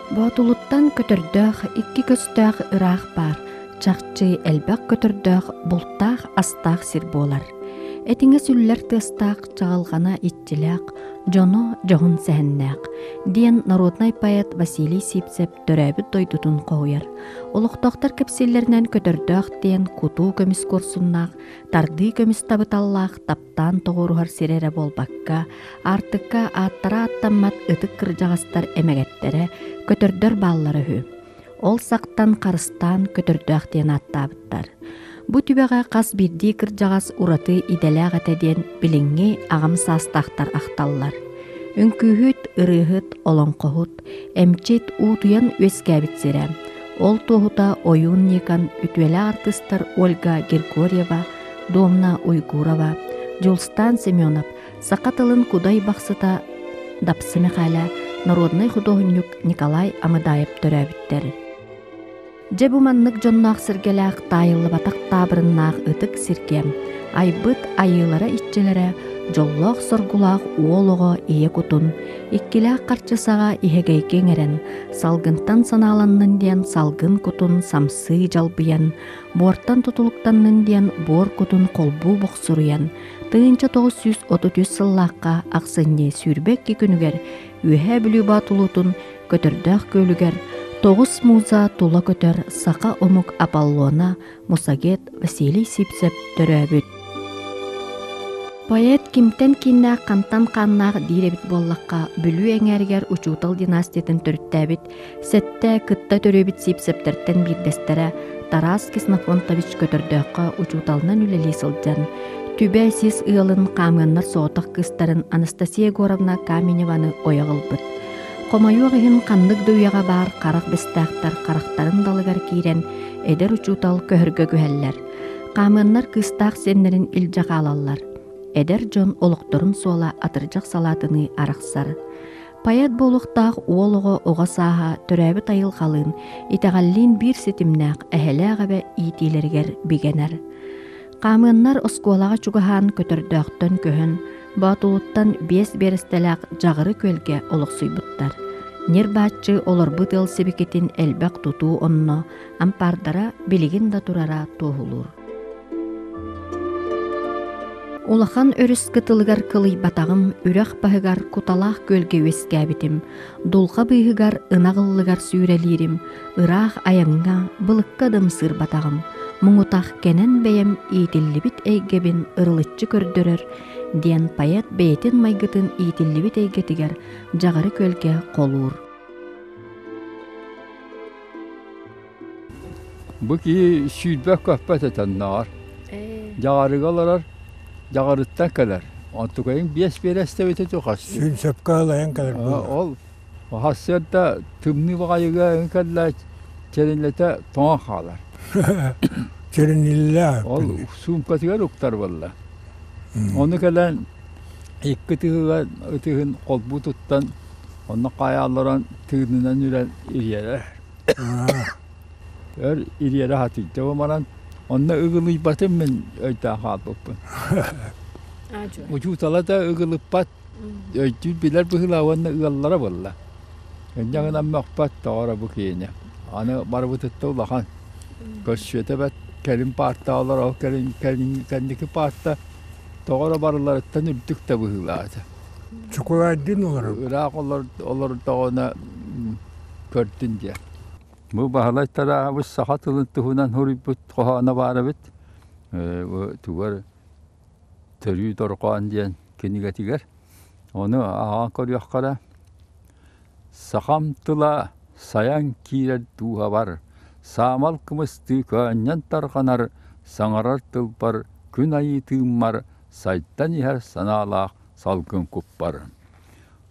Боотулуттан көтөрдөөх икки көстөөх ыраах баар, чахчы элбэх көтөрдөөх бултаах астаах сир буолар. Этиҥэ сүллэр тыастаах чаҕылҕана иччилээх, дьоно дьоһун сэһэннээх, диэн народнай поэт Василий Сивцев төрөөбүт дойдутун хоһуйар. Олохтоохтор кэпсииллэринэн көтөрдөөх диэн кутуу көмүс куорсуннаах, тардыы көмүс табыталлаах таптаан тоҕуоруһар сирэ эрэ буолбакка, аартыкка ааттара ааттаммат ытык кырдьаҕастар эмэгэттэрэ, көтөрдөр бааллара үһү. Ол сахтан харыстаан көтөрдөөх диэн ааттаабыттар. Бу түбэҕэ хас биирдии кырдьаҕас ураты идэлээх этэ диэн билиҥҥи аҕам саастаахтар ахталлар. Үҥкүүһүт, ырыаһыт, олоҥхоһут, эмчит уутуйан үөскээбит сирэ. Ол туоһута Ойуун Никон үтүөлээх артыыстар Ольга Григорьева, Домна Уйгурова, Дьулстаан Семенов, саха тылын кудай бахсыта Дапсы Михаля, народнай худуоһунньук Николай Амыдаев төрөөбүттэр. Дьэ бу маннык дьонноох сиргэлээх таайыллыбатах таабырыннаах ытык сиргэ айбыт айыылара иччилэрэ дьоллоох-соргулаах уол оҕо ийэ кутун иккилээх харчы саҕа иһэгэйгэ иҥэрэн салгынтан санааланнын диэн салгын кутун самсыы дьалбыйан буортан тутулуктаннын диэн буор кутун холбуу бохсуруйан 1933 сыллаахха ахсынньы 22 күнүгэр Үөһээ Бүлүү Боотулуутун Көтөрдөөх күөлүгэр тоҕус муза тула көтөр саха омук Аполлона Мусагет Василий Сивцев төрөөбүт. Поэт кимтэн кииннээх хантан хааннаах диир эбит буоллахха, Бүлүү эҥээригэр учуутал династиятын төрүттээбит, сэттэ кытта төрөөбүт Сивцевтэртэн биирдэстэрэ Тарас Ксенофонтович Көтөрдөөххө учууталынан үлэлии сылдьан, Түбэ сис ыалын хаамыаннар соҕотох кыыстарын Анастасия Егоровна Каменеваны ойох ылбыт. Хомойуох иһин ханнык да үйэҕэ баар харах бэстээхтэр харахтарын далыгар киирэн эдэр учуутал көһөргө күһэллэр. Хаамыаннар кыыстаах сиэннэрин илдьэ хаалаллар. Эдэр дьон олохторун суола атырдьах салаатыныы арахсар. Поэт буолуохтаах уол оҕо оҕо сааһа төрөөбүт айылҕалыын, итэҕэллиин биир ситимнээх эһэлээх эбэ иитиилэригэр бигэнэр. Хаамыаннар оскуолаҕа чугаһаан Көтөрдөөхтөн көһөн, Боотулуттан биэс биэрэстэлээх Дьаҕыры күөлгэ олохсуйбуттар. Ньир-бааччы олорбут ыал сибикитин элбэх тутуу онно, ампаардара билигин да турара туоһулуур. Улахан өрүс кытылыгар кылыйбатаҕым, үрэх баһыгар куталаах күөлгэ үөскээбитим, дулҕа быыһыгар ынах ыллыгар сүүрэлиирим, ыраах айаҥҥа былыкка да ымсыырбатаҕым, муҥутах кэнэн бэйэм иитиллибит эйгэбин ырылыччы көрдөрөр, диэн поэт бэйэтин майгытын иитиллибит эйгэтигэр Дьаҕары күөлгэ холуур. Бу киһи сүүрбэт көппөт этэннэҕэр. Дьаҕарыга олорор, дьаҕарыттан кэлэр. Онтукайыҥ биэс биэрэстэбитэ тухас. Сүүн сөпкө ылайан кэлэр Ол сарсыарда тымныы баҕайыга кэллэ чэринлэтэ тоҥон хаалар. Чэриниллээ. Ол суумкатыгар уктар буолла. Ону кэлэн икки тыһыга ытыһын холбуу туттан онно хаайаалларан тыынынан үрэн ириэрэр. Өр ириэрэ хатыйда баран онно ыгылыйбатым мин өйдөөн хаалбыппын. Учуутала да ыгылыппат өйдүүр билэр быһыылаах уонна ыаллара буолла. Инньэ гынан мөхпөт тоҕо бу киһини. Аны барыбытытта улахан. Көрсүөтэ бэт кэлин паарта олорор кэлин кэлин кэнники паарта тоҕо эрэ барыларыттан үрдүк да быһыылаах этэ. Чукулайдыын олорор. Ыраах олордоҕуна көрдүн диэн. Бу Баһылай Тарааһабыс саха тылын туһунан суруйбут хоһооно баар эбит. Бу тугар Төрүү дорҕоон диэн кинигэтигэр. Ону ааҕан көрүөххэ эрэ Сахам тыла сайан киирэр дууһабар, саамал кымыстыы көөнньөн тарҕанар саҥарар тылбар күн айыы тыыммар сайдан иһэр санаалаах салгын куппар.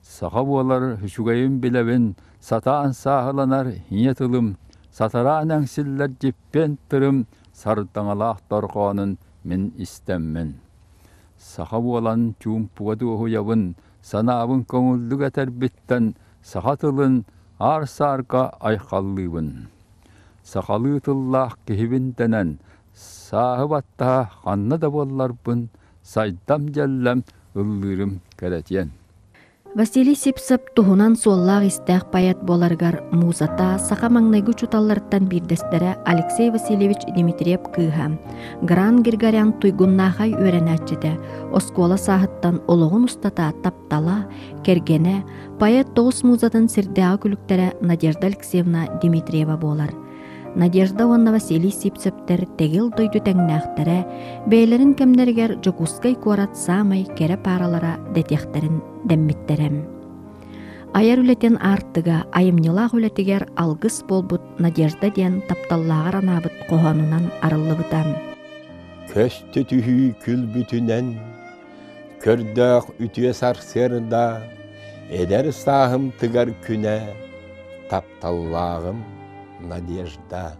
Саха буолар үчүгэйин билэбин, сатаан сааһыланар ийэ тылым, сатараан эҥсиллэр дьиппиэн тырым сардаҥалаах дорҕоонун мин истэммин. Саха буолан чуумпуга дуоһуйабын, санаабын көҥүллүк этэрбиттэн саха тылын аар-саарга айхаллыыбын. Сахалыы тыллаах киһибин дэнэн, сааһы баттаһа ханна да буолларбын, сайдам-дьэллэм ыллыырым кэрэтиэн. Василий Сипсов туһунан суоллаах-истээх поэт буоларыгар музата саха маҥнайгы учууталларыттан биирдэстэрэ Алексей Васильевич Дмитриев кыыһа, Гран Григорян туйгуннаахай үөрэнээччитэ, оскуола сааһыттан олоҕун устата таптала, кэргэнэ, поэт тоҕус музатын сирдээҕи күлүктэрэ Надежда Алексеевна Дмитриева буолар. Надежда уонна Василий Сипсептэр тэгил дойду тэҥнээхтэрэ, бэйэлэрин кэмнэригэр Дьокуускай куорат саамай кэрэ пааралара дэтиэхтэрин дэммиттэрэ. Айар үлэтин аартыга айымньылаах үлэтигэр алгыс буолбут Надежда диэн тапталлааҕар анаабыт хоһоонунан арыллыбыта. Көстө түһүү күлбүтүнэн, көрдөөх үтүө сарсыарда, эдэр сааһым тыгар күнэ, тапталлааҕым Надежда.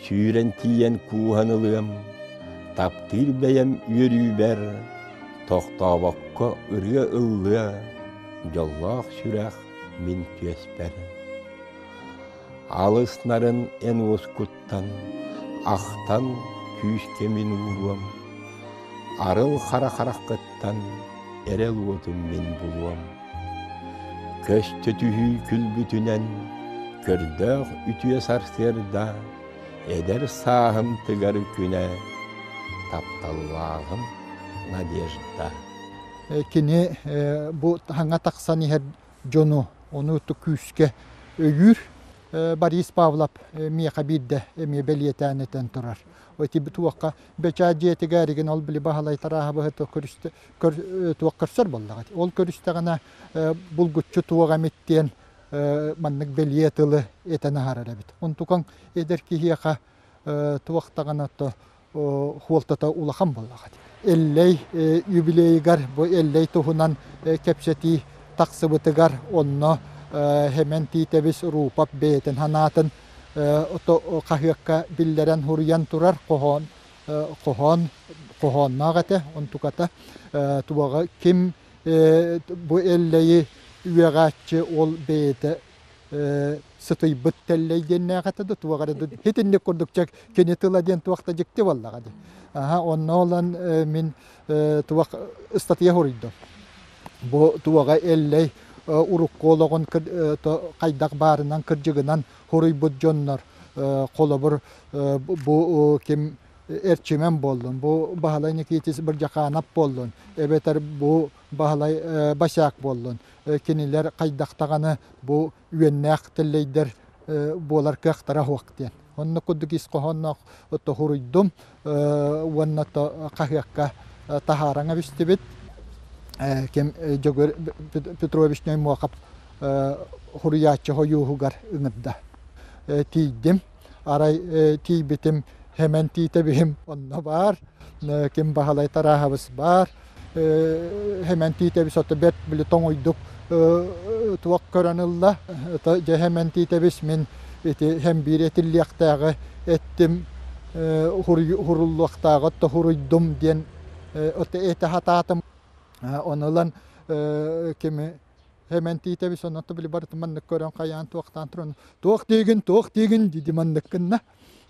Сүүрэн тиийэн кууһан ылыам, таптыыр бэйэм үөрүүбэр, тохтообокко ырыа ыллыа, дьоллоох сүрэх мин түөспэр. Алыс нарын эн уоскуттан, ахтан күүскэ мин ууруом, арыл хара хараххыттан эрэл уотун мин булуом. Көстө түһүү күлбүтүнэн, көрдөөх үтүө сарсыарда, эдэр сааһым тыгар күнэ, тапталлааҕым Надежда. Кини бу хаҥа тахсан иһэр дьону ону күүскэ өйүүр. Борис Павлов миэхэ биирдэ эмиэ бэлиэтээн этэн турар. Ити туохха бэчээт дьиэтигэр игин ол били Баһылай Тарааһабыһы көрүстэ туох көрсөр буоллаҕа. Ол көрүстэҕинэ булгуччу туох эмит диэн маннык бэлиэ тылы этэн аһарар эбит. Онтукаҥ эдэр киһиэхэ туох даҕаны хуолтата улахан буоллаҕа. Эллэй юбилейыгар бу Эллэй туһунан кэпсэтии тахсыбытыгар онно Хэмэн Тиитэбис Рупап бэйэтин санаатын хаһыакка биллэрэн хуруйан турар хоһоон хоһоон хоһоонноох этэ онтуката туоҕа ким бу Эллэйи үөҕээччи ол бэйэтэ сытыйбыт тэллэй диэннээх этэ да туох эрэ итинник курдук чэ кини тыла диэн туох да дьикти буоллаҕа дии аха онно олан мин туох ыстатыйа суруйдум бу туоҕа Эллэй урукку олоҕун хайдах баарынан кырдьыгынан хуруйбут дьоннор холобур бу ким Эрчимэн буоллун, бу Баһылай Никитич Бырдьахаанап буоллун, эбэтэр бу Баһылай Босяк буоллун, кинилэр хайдах даҕаны бу үөннээх тэллэйдэр буолар кыахтара суох диэн. Онно курдук ис хоһоонноох тоһуруйдум уонна хаһыакка таһааран эбистибит. Ким Дьөгүөр Петрович Ноймуохап хуруйааччы хойууһугар ыҥырда. Тиийдим. Арай тиийбитим Хэмэн Тиитэбиһим онно баар, ким Баһылай Тарааһабыс баар. Хэмэн Тиитэбис ото бэрт били тоҥуйдук туох көрөн ылла. Дьэ Хэмэн Тиитэбис мин ити һэм биир этиллиэхтээҕи эттим, хуруллуохтааҕы отто хуруйдум диэн ото этэ сатаатым. Ону ылан кими Хэмэн Тиитэбис онно били барытын маннык көрөн хайаан туохтаан туран туох диигин туох диигин диди маннык гынна.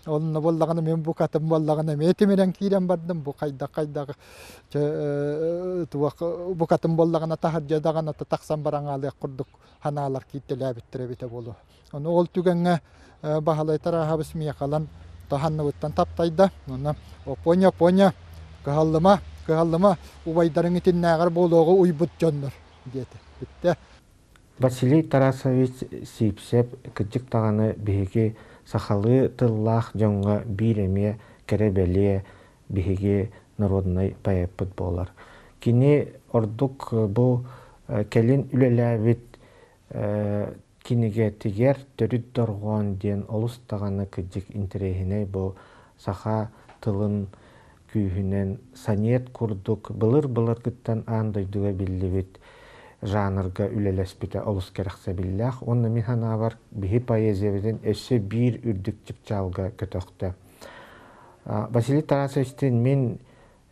Онно буоллаҕына мен бу катым буоллаҕына эмиэ тимирэн киирэн бардым бу хайдах хайдах туох бу катым буоллаҕына таһырдьа даҕаны тахсан баран хаалыах курдук ханаалар кииртэлээбиттэр эбитэ буолуо. Ону ол түгэҥҥэ Баһылай Тарааһабыс миэхэ таһанныбыттан таптайда. Онно «Оппуонньа, Оппуонньа, кыһаллыма, кыһаллыма, убайдарыҥ итиннээҕэр буолуоҕу уйбут дьоннор» диэтэ. Бүттэ. Василий Тарасович Сиипсэп кырдьык даҕаны биһиги сахалыы тыллаах дьоҥҥо биир эмиэ кэрэ-бэлиэ биһиги народнай поэппыт буолар. Кини ордук бу кэлин үлэлээбит кинигэтигэр төрүт дорҕоон диэн олус даҕаны кырдьык интэриэһинэй бу саха тылын күүһүнэн сонет курдук былыр-былыргыттан аан дойдуга биллибит жанрга үлэлэспитэ олус кэрэхсэбиллээх уонна мин санаабар биһи поэзиябытын өссө биир үрдүк чыпчаалга көтөхтө. Василий Тарасовичтыын мин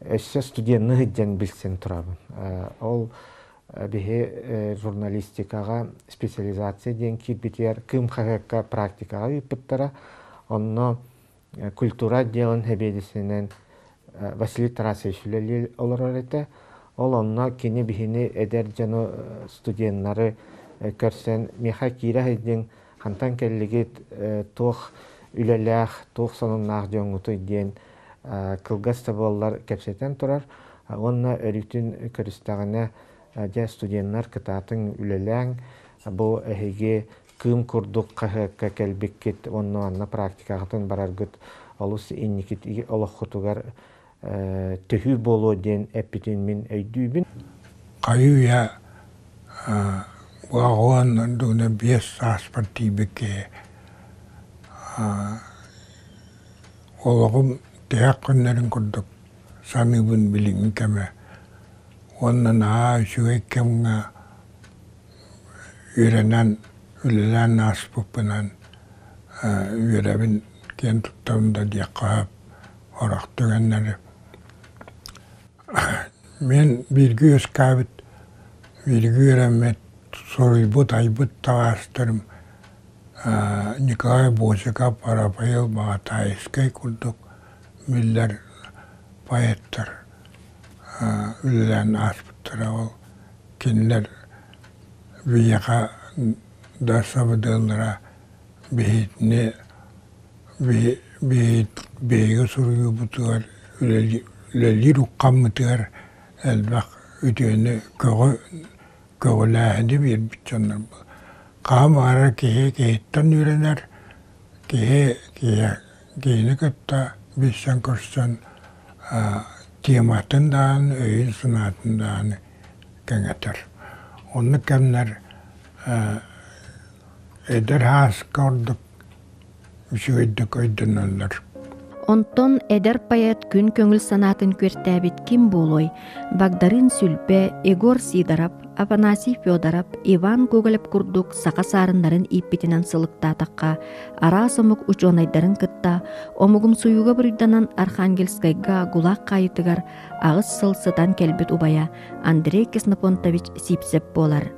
өссө студенны сылдьан билсэн турабын. Ол биһи журналистикаҕа специализация диэн киирбитигэр Кыым хаһыакка практикаҕа ыыппыттара. Онно культура отделын сэбиэдиссэйинэн Василий Тарасович үлэлии олорор этэ. Ол онно кини биһини эдэр дьону студеннары көрсөн миэхэ киирэ сылдьыҥ, хантан кэллигит, туох үлэлээх, туох сонуннаах дьоҥҥутуй диэн кылгас да буоллар кэпсэтэн турар. Уонна өрүүтүн көрүстэҕинэ дьэ студеннар кытаатыҥ үлэлээҥ, бу эһиги кыым курдук хаһыакка кэлбиккит уонна манна практикаҕытын бараргыт олус инникит олоххутугар төһүү буолуо диэн эппитин мин өйдүүбүн. Хайы-үйэ уон дугуна биэс сааспар тиийбит киһи олоҕум тиһэх күннэрин курдук саныыбын билиҥҥи кэмэ уонна наһаа үчүгэй кэмҥэ үөрэнэн үлэлээн ааспыппынан үөрэбин киэн туттабын да диэххэ сөп орох түгэннэри Мин бииргэ үөскээбит, бииргэ үөрэммит, суруйбут, айбыт табаарыстарым Николай Босиков, Рафаил Баҕатаайыскай курдук биллэр поэттар үлэлээн ааспыттара. Ол кинилэр биһиэхэ да сабыдыаллара биһигини биһиги суруйуубутугар үлэлиир уххаммытыгар элбэх үтүөнү көҕү көҕүлээһини биэрбит дьоннор хаһан баҕарар киһи киһиттэн үөрэнэр киһи киһини кытта билсэн көрсөн тематын даҕаны өйүн санаатын даҕаны кэҥэтэр оннук кэмнэр эдэр сааска ордук үчүгэйдик өйдөнөллөр. Онтон эдэр поэт күн көҥүл санаатын күөртээбит ким буолуой? Багдарыын Сүлбэ, Егор Сидоров, Афанасий Федоров, Иван Гоголев курдук саха саарыннарын ииппитинэн сылыктаатахха, араас омук учуонайдарын кытта омугумсуйууга буруйданан Архангельскайга ГУЛАГ хаайыытыгар аҕыс сыл сытан кэлбит убайа Андрей Ксенофонтович Сивцев буолар.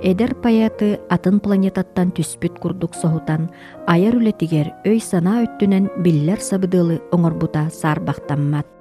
Эдэр поэты атын планетаттан түспүт курдук соһутан, айар үлэтигэр өй-санаа өттүнэн биллэр сабыдыалы оҥорбута саарбахтаммат.